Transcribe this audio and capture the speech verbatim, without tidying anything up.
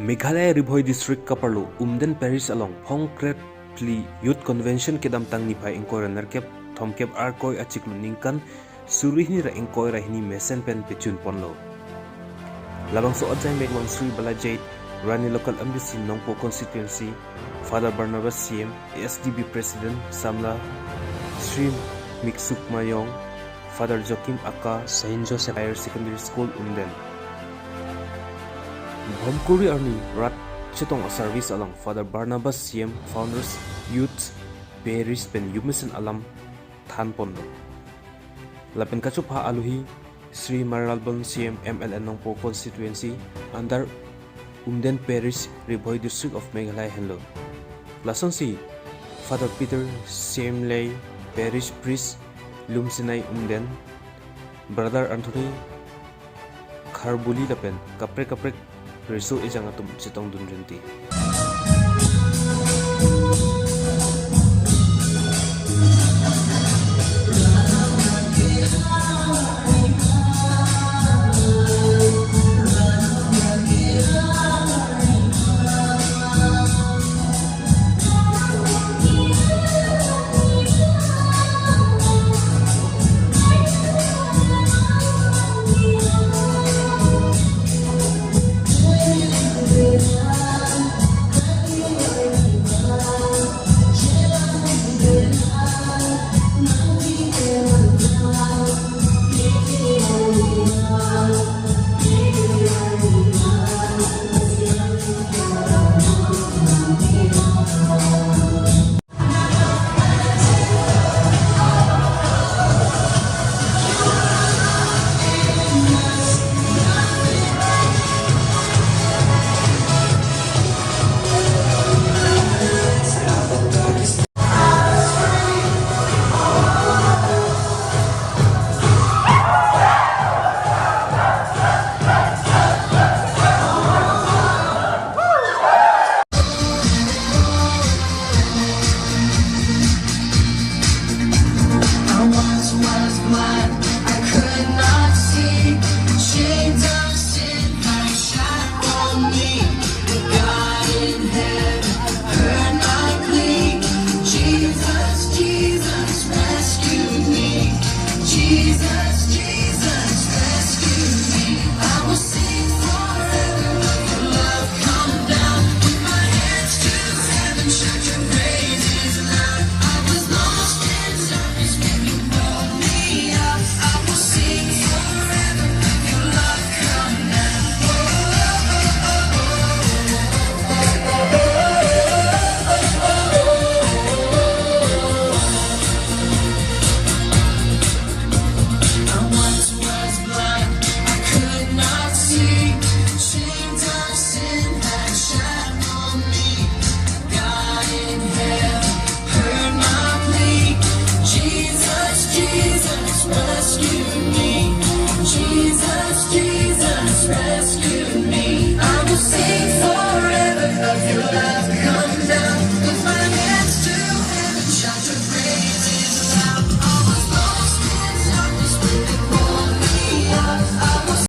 Meghalaya Ri Bhoi District kaparlo Umden Parish along phongkre phli Youth Convention kedamtang niphai ingkoi ra nerkep thomkep Arkoi achiklo ningkan suri hini ra ingkoi ra hini mesen pen pechun ponlo. Labangso ajaimek vang Sri Balajait Rani Local M D C Nongpoh Constituency, Father Barnabas C M, A S D B President, Samla Sri Miksuk Mayong, Father Joachim Aka, Saint Joseph Higher Secondary School, Umden. Bhomkuri arni rat chetong a-service along Father Barnabas C M, Founders Youth Parish pen yumesen alam than ponlo. Lapen kachopha aluhi Sri Mairalbon C M, M L A Nongpoh Constituency under Umden Parish, Ri Bhoi District of Meghalaya henlo. Lasonsi Father Peter C M Lei, Parish Priest, Lumsinai Umden, Brother Anthony Kharbuli lapen kaprek kaprek riso ejang atum chetongdun rinti. I once was blind, I could not see. Chains of sin had shackles me. But God in heaven heard my plea. Jesus, Jesus, rescue me. Jesus, Jesus, rescue me. I will sing forever of your love. Come down with my hands to heaven, shout your praises loud. I was lost in darkness when you brought me out. I will sing forever of your love. Come down. I once was blind, I could not see. Chains of sin had shackled me. God in heaven heard my plea. Jesus, Jesus, rescue me. Jesus, Jesus, rescue me. I will sing forever of your love.